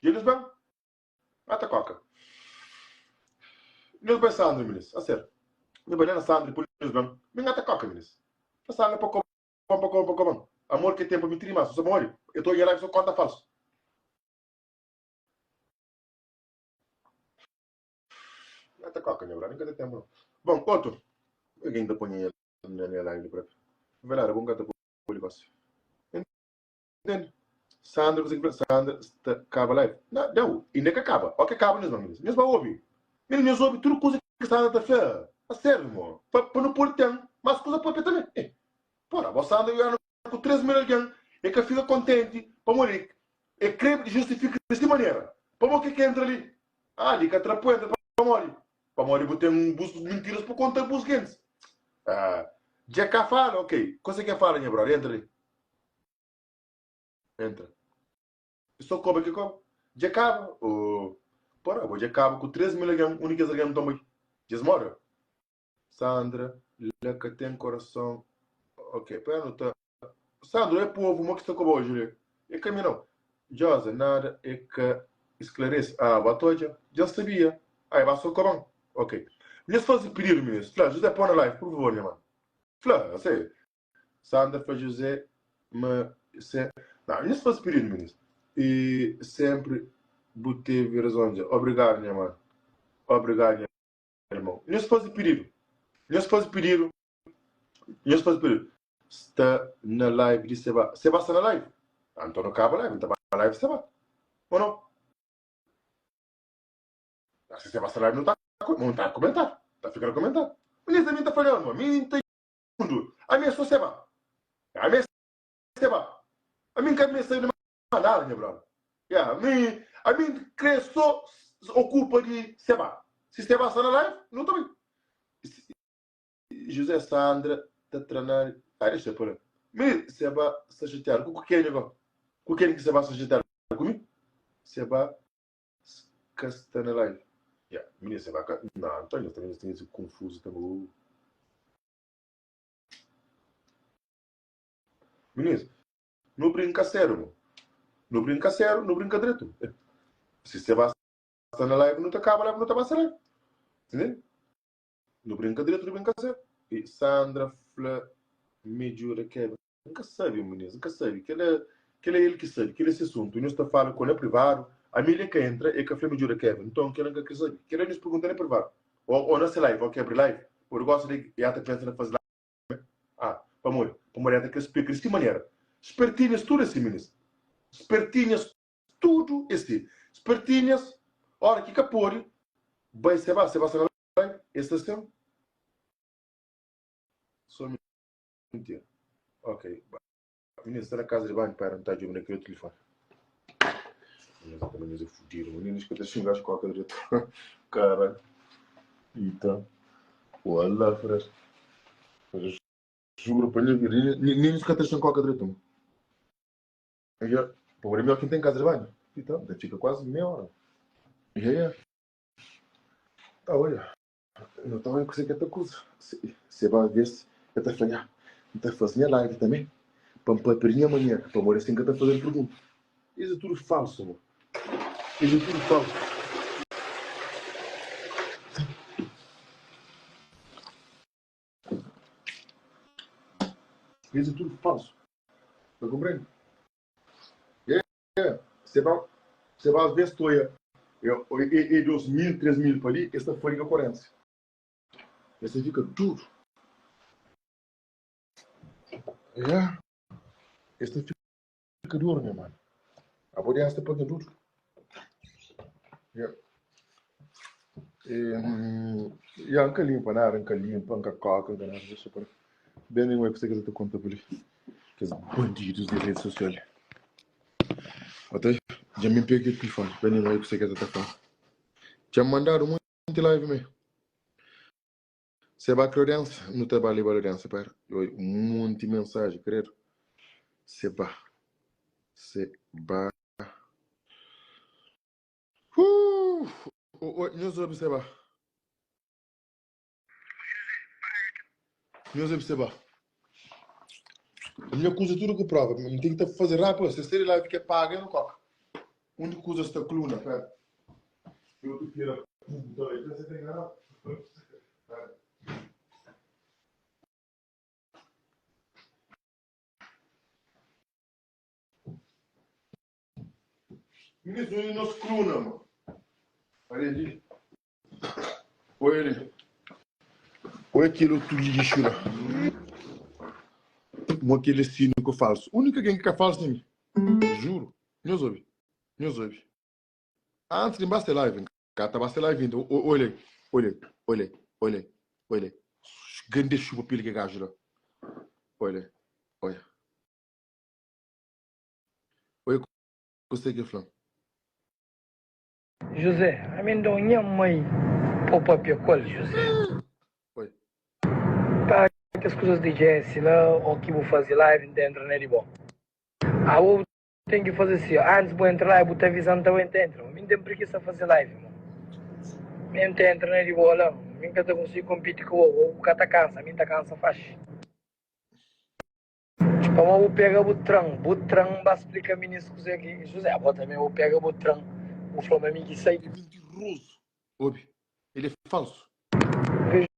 Dja nhos ben? Ata koka. Nhos bai Sandra minis. A ser. Nhos bai la na Sandra dipôs nhos ben. Mi ngata koka minis. Na Sandra pa koban pa koban pa koban. Amor ke ten pa mi tri mas. Nsa modi. E ta odja live so konta falsu. Ngata koka nha brother. Nka ten tempu no. Bon otu. Algen ta poi nha na nha live li propi. Velada bo nka ta poi li gosi. Entende? Sandra kuzê ki fla? Sandra sta kaba live. Na, deu, inda ka kaba. Ok, kaba nhos ba minis. Nhos ba obi. Minis, nhos obi tudu kuza ki Sandra ta fla. A sério, mo. Pa, pa nu pode ten mas kuza papia tanbe. Eh, pora, bo Sandra yo anda ku 3 mil algen, e ka fika kontenti pamodi e kre justifika di si manera. Pamo ke ke entra li? Ah, li ka tra pu entra pamodi? Pamodi bu ten bus mintiras pa konta bus gentis. Ah, dja ka fala, ok. Kuse ke fala nha brother? Entra li. Entra. E so koba ki koba. Dja kaba. Oh, pora, bo dja kaba ku 3 mil algen, undi kes algen nton bai? Dja es more? Sandra, la ka ten korason. Ok, pera nu ta. Sandra, é povu mo ki sta koba oji li. E ka mi nau. Josa, nada e ka esclarece. Ah, ba ta odja. Dja N sabia. Ah, e ba so koban. Ok. Nhos faze pididu, minis. Fla, José, pô na live, por favor, nha mano. Fla, ase. Sandra fla José ma se. Não, nhos faze pedido minis. E sempre bu teve razon dja. Obrigado nha mano. Obrigado nha irmão. Nhos faze pedido. Nhos faze pedido. Nhos faze pedido. Sta na live di Seba. Seba sta na live? Ah, então não acaba live, então ba live Seba. Ou não? Ah, se Seba sta na live não tá, não tá a comentar. Tá ficando a comentar. Minis, a mim tá falhando, a mim tá mundu. Ami é so seba. Ami é seba. Ami nka meste sabe de mais nada, nha brother. Yeah, ami, ami kre so ocupa di seba. Si seba sta na live, nu ta bai. José Sandra ta tra na Ah, deixa por aí. Mi seba sta chateado ku kenha go? Ku kenha ki seba sta chateado ku mi? Seba ka sta na live. Yeah, menina seba ka. Não, António também tem esse confuso também. Minis, nu brinka seru mo. Nu brinka seru, nu brinka dretu. Si se ba sta na live, nu ta kaba live, nu ta ba se live. Entende? Nu brinka dretu, nu brinka seru. E Sandra fla mi djuda Kevin. N ka sabe, minis, N ka sabe. Kela, kela é el ki sabe, kela é se asuntu. Nhos ta fala ku el na privadu. Ami el ka entra, el ka fla mi djuda Kevin. Nton, kela N ka kre sabe. Kela nhos pergunta na privadu. Ô, ô na se live, ô ki abri live. Pode gosta di, e ata pensa na faze live. Ah, pamodi? Pamodi el ta kre splika di si manera. Spertinhas tudu é si, minis. Spertinhas tudu é si. Spertinhas, ora ki ka pode, bai se ba, se ba sta na live, es ta sen. So mintira. Ok, ba. Minis sta na kaza di banhu, pera, N ta djobe na kel otu tilifoni. Minis também nhos é fudidu. Minis ka ta xinga as koka dretu. Caralho. Ita. Wala, Fred. Juro pa nha vida. Minis ka ta xinga koka dretu. Ya, pobre melhor quem tem casa de banho. Então, ta fika quase meia hora. Ya, ya. Tá, olha. Nu ta oia kuzê ki el ta kuza. Se ba vês, el ta fla, Nha, N ta faze nha live tanbê pa N papia di nha manera, pamodi asin N ka ta faze-l pergunta. Es é tudu falsu, mo. Es é tudu falsu. Es é tudu falsu. Ta konprende? É, se ba, se ba vês toia e, e, e 2 mil, 3 mil pa li, es ta fadiga korênsia. Es ta fika duru. É, es ta fika duru, nha mano. Abo di esta pa duru. Yeah. E, hum, yeah, nka limpa nada, nka limpa, nka koka, nka nada. Deixa para. Bem, nem que você quiser te conta por ali. Kes bandidos de rede social. Até já me peguei o telefone. Bem, nem que você quiser te falar. Já me mandaram muito live me. Você vai para audiência? Não te vai levar audiência, pera. Um monte de mensagem, credo. Você vai. Você vai. Uh! Nhos obi Seba. Nhos obi Seba. A minha kuza tudo ku prova. N ten ki ta faze rápido. Se seri live ke paga, eu não coca. Undi kuza sta kluna, pera. E otu filha da puta, bai, pensa ta enganau. Pera. Minis undi nos kluna, ma. Olha ali. Olha ali. Olha aquele outro lixo lá. Mo aquele cínico falso. Única quem que é falso em mim. Juro. Nhos ouve. Nhos ouve. Antes de bater live, cá tá bater live ainda. Olha aí. Olha aí. Olha aí. Olha aí. Olha aí. Grande chuva pilha que gajo lá. Olha aí. Olha. Olha o que fala. José, ami N da-u nha mai pa bu papia ku el, José. Oi. Pa kes kuzas di Jesse la o ki bu faze live N ta entra na di bo. Abo bu ten ki faze si, antis bu entra live bu ta avisa-m ta bai N ta entra. Mi N ten prigisa faze live mo. Mi N ta entra na di bo la, mi N ka ta konsigi kompiti ku bo, bo bu ka ta kansa, mi N ta kansa faxi. Pamodi bu pega bu tran, bu tran ba splika minis kuze ki José, abo tanbe bu pega bu tran, bu fla ma mi ki sai. É mintirozu. Obi, el é falsu. Nka.